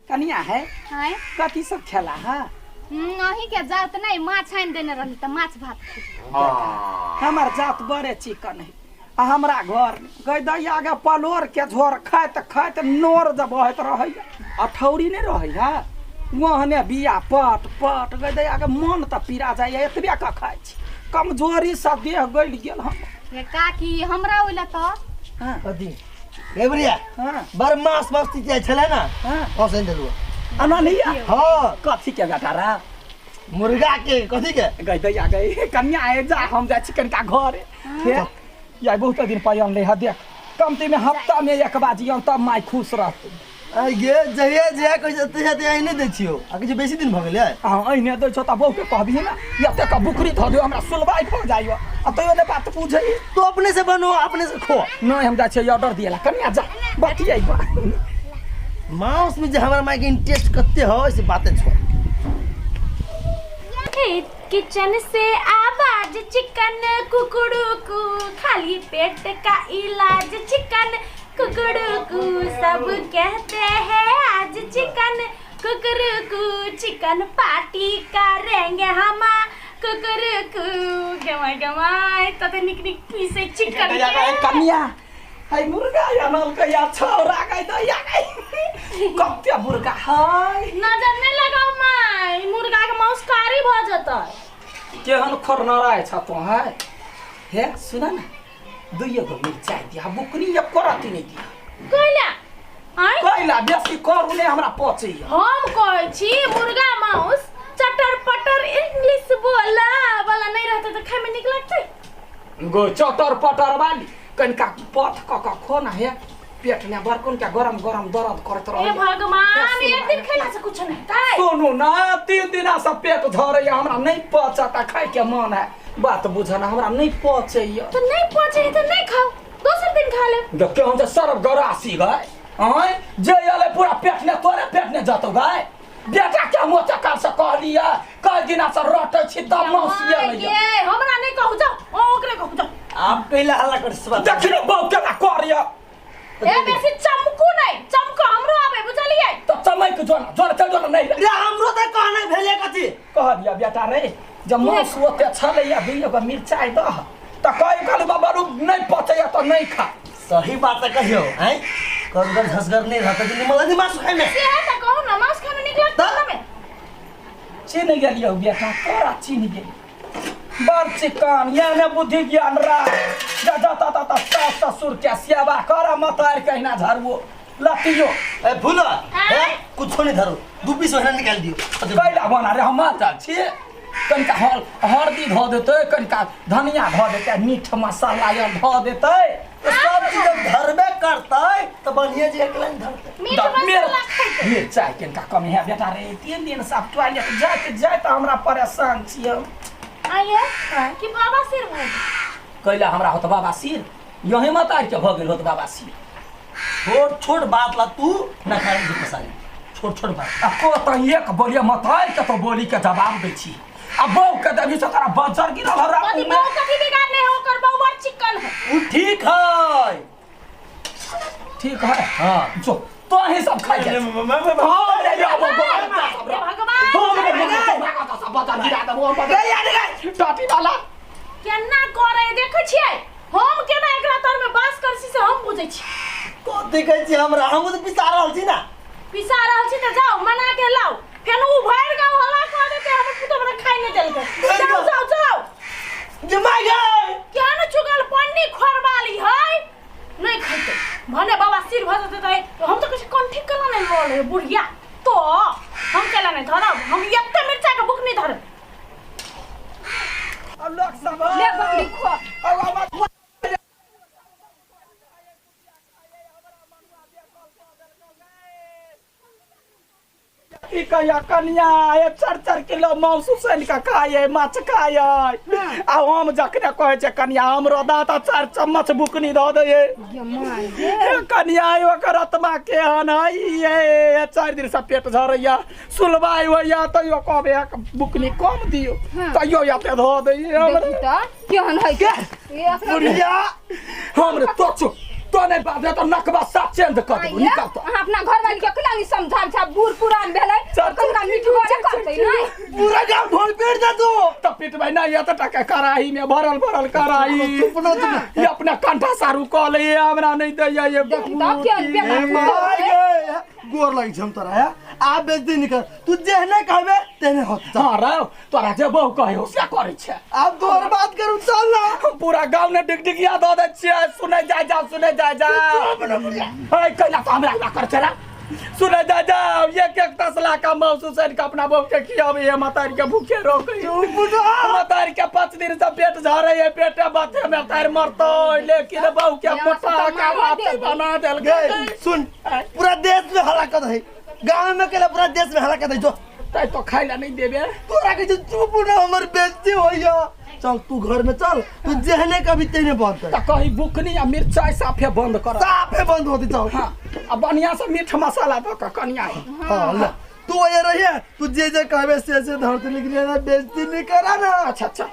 कनिया है आँय कथी सब खेला है अहीं के जात नहीं माछ आनि देने रहली तऽ माछ भात खेली। हमर जात बड़े चिकन है आ हमरा घर में गई दैया के पलोर के झोर खाइत खाइत नोर जब बहैत रहैया अठौरी नहि रहैया ओहने बिया पट पट गई दैया के मन तऽ पीरा जाइया एतबे के खाइ छी कमजोरी से देह गलि गेल हम हे काकी हमरा ओइला तऽ हाँ कथी हे बुढ़िया हाँ बड़ मास मस्ती जाइ छलै ने हाँ हँसैन देलु अना नहीं या हाँ कथी के बेटारा मुर्गा के कथी के गई दैया गई कन्या आए जा हम जाइ छी कनिका घरे हे या बहुत दिन पायल नहीं है देख कमती में हफ्ता में एक बाजी आउँ तब माय खुश रहतै आइ गे जहिया जहिया कहै छै तहिया तहिया नहि दै छियौ आ किछु बेसी दिन भऽ गेलै अहाँ अहिने दै छौ तऽ बहूके कहबिही ने एतेक बुकरी धऽ दियौ हमरा सुलबाइ भऽ जाइए आ तैयो नहि बात बुझै तू अपने से बनो अपने से खो नहि हम जाइ छियै ऑर्डर दिएला कनिया जा बतियै मांस में जे हमरा माय के इंटरेस्ट कते हो से बाते छोड़ किचन से आवाज चिकन कुकड़ू कू खाली पेट का इलाज चिकन कुकड़ू कू सब कहते हैं आज चिकन कुकड़ू कू चिकन पार्टी करेंगे हम कुकड़ू कू गमा गमा तते निक निक पीस है चिकन के कनिया है मुर्गा आनल कहिया छौरा गई दैया गई कते मुर्गा है नजर नहीं लगाओ माय मुर्गा के मांस कारी भ जतै केहन खोरनराय छ तो है हे सुन न दुइयो गो मिरचाइ दिया बुकनी एको रत्ती नहि दिया कैला आँय कैला बेसी करू नहि हमरा पचैया हम कहै छी मुर्गा मांस चटर पटर इंग्लिश बोला वाला नहीं रहते तऽ खाय में नीक लगतै गो चटर पटर वाली कनिका पथ कऽ कऽ खो न हे पेट में बड़कन के गरम गरम दर्द करत हे रहैया भगवान एक दिन खेला से कुछ नहीं हेतै सुनू ना 3 दिना से पेट झरैया हमरा नहीं पचता खाय के मन है बात बुझना हमरा नहीं पचैया तो नहीं पचे है तो नहीं खाओ दोसर दिन खा लेब देखियो हम जे सरब गरासी गए आँय जे अलै पूरा पेट ने तोरे पेट ने जतौ गए बेटा के मोचा काल से कहलियै कई दिना से रटै छी तब मौसी माय अलै गे, हमरा नहीं कहू जाओ ओ ओकरे कहू जाओ आप कैला हल्ला कर सब देखियो बहू केना करैया ए बेसी चमकू नहीं चमको हमरो आबे बुझलियै तऽ चमैक जो ना जो चल जो ना नहीं रे हमरो त कहने भेले कथी कहलियै बेटा रे जब मांस ओते छलैया दुइयो गो मिरचाइ दह तऽ कहि कहलु बाबा नहि पचैया तऽ नहि खा सही बात है कहियो हैं करगर झसगर नहीं रहता कि निमल नहीं मांस खाए में से है त कहू ना मांस खाय में नीक लगतै तऽ? हमे चिन्ह गेलियौ बेटा तोरा चिन्ह गेली बड़ चिकन याने बुद्धि ज्ञान रा जा जा ता ता ता सास ससुर के सेवा कर मतार कहिना झरबो लतियो ए फूल है कुछो नहीं धरो दू पीस ओहिना निकाल दियो कैला बना रे हम माता छी कनिका हर हरदी धऽ देतै कनिका धनिया धऽ देतै मीठ मसाला आर धऽ देतै तो सब चीज जब धरबे करतै तो बढ़िया जी अकेला नहीं धरतै मीट मसाला खैतै मिरचाइ कनिका कमी है बेटा रे 3 दिन से आब टॉयलेट जाइत जाइत हमरा परेशान छी हम आइए कि बाबा सिर भऽ गेल? कैला हमरा होत बाबा सिर यही मत आर के भऽ गेल होत बाबा सिर छोट छोट बात ला तू ना खाए के पसारी छोट छोट बात आ को त एक बोलिए मत आर के तो बोली के जवाब दै छी आ बहू के देबी से तोरा बजर गिरल हौ कथी बहू कथी बिगाड़ने है ओकर बहू बड़ चिकन है उ ठीक है ठीक है हाँ जो तो ही सब खाइ जा हाँ रे यो हे भगवान टाटी वाला केना करे देखै छियै हम केना एकरा तर में बास कर छी से हम बुझै छी कथी कहै छी हमरा हमहूँ तऽ पिसा रहल छी ना पिसा रहल छी तऽ जाउ मना के लाउ फेर उ भरि गाँव हल्ला कऽ देतै हमर पुतोह हमरा खाइ नहि देलकै भरि जाउ गाँव? जाउ जाउ जे माय गए केहन चुगल पन्नी खोरबाली है नहि खैतै भने बाबा सिर भऽ जेतै तऽ हम तऽ कहै छी कंठी केना नहि लऽ ले बुढ़िया तो हम केला नहि धरब हम एते मिरचाइके बुक नहि धरब अब लोग सब ले बकरी खो की कहिया कनिया ये 4-4 किलो मांस उसैन के खाय माछ खाय आ हम जखने कहै छै कनिया हमरो दाँत 4 चम्मच बुकनी दऽ दैये गे माय गे हे कनिया ओकर आत्मा केहन है ये 4 दिन से पेट झरैया सुलबाइ होइया तैयो कहबै एक बुकनी कम दियौ तैयो एते धऽ दैये हमरा देखी तऽ केहन है के ए, अखन बुढ़िया हमरे तो चुप तो नहीं बाजबे तो नकबा साफ चेंज कर देबो निकाल तो। अहाँ अपना घरवाली के केना नहीं समझाब छै बूढ़ पुरान भेलै चल, कनिका मिठगरे करतै नहि। पूरा गांव ढोल पीट दे तू। तो पिटबै नहीं ये तो टका कड़ाही में भरल भरल कड़ाही। चुप ना, चुप। ये अपना कंठा सारू कह ले ये हमरा नहीं दैया ये देखी तब के बूटी। बेटा ए माय गे, गोर लगी छै हम तोरा है आ बेइज्जती निकल तू जेहने कहबे तेहने होत। चल। हाँ रौ तोरा जे बहु कहे हो से करै छै। आब तोहर बात करू चल ना। हम पूरा गाँव ने डिगडिगिया दऽ दै छियै सुनै जाय जाओ सुनै जाय जाओ। है कैला तो हमरा हमरा कर चला सुनै जाय जाओ एक एक तसला का मौसू सैन के अपना बहू के खियाबे है मतारी के भूखे रोके मतारी के 5 दिन से पेट झरे है पेटे बाथे में तार मरतो लेकिन बहू के मोटा का भात बना देल गे गए। सुन पूरा देश में हल्ला कर है गांव में केला पूरा देश में हल्ला कर है जो तै तो खाइ ला नहीं देबे। तोरा के चुप ना हमर बेइज्जती होइया। चल तू घर में चल तू जेहने कभी तेने बंद कर। त कही बुकनी आ मिरचाई साफे बंद कर। साफे बंद होती चल। हाँ आ बढ़िया से मीठ मसाला दऽ कऽ कनिया है। हाँ ले तू ये रहिए तू जे जे कहबे से से धरते लेकिन ना बेइज्जती नहीं करा ना। अच्छा अच्छा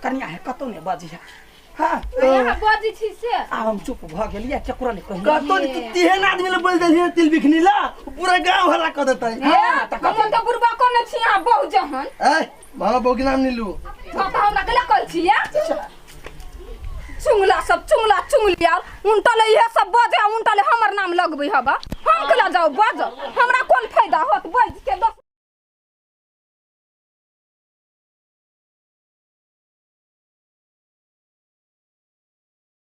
कनिया है कतौ नहीं बजी है। हाँ अहाँ बजै छी से आब हम चुप भऽ गेलियै केकरो नहीं कहियै। कतो नहीं तू तेहन आदमी ले बोल देलिए तिल बिखनी ला पूरा गांव हल्ला कर देतै। हाँ, तऽ हम तऽ बुढ़बा कोने छी अहाँ बहु जहन। ए मामा बहू के नाम नहीं लू। हाँ तऽ हमरा केला कहै छी या चुंगला सब चुंगला चुंगली आर उनटले इहे सब बजे उनटले हमर नाम लगबै हबा हम केला जाउ बज हमरा कोन फायदा होत बज के दस।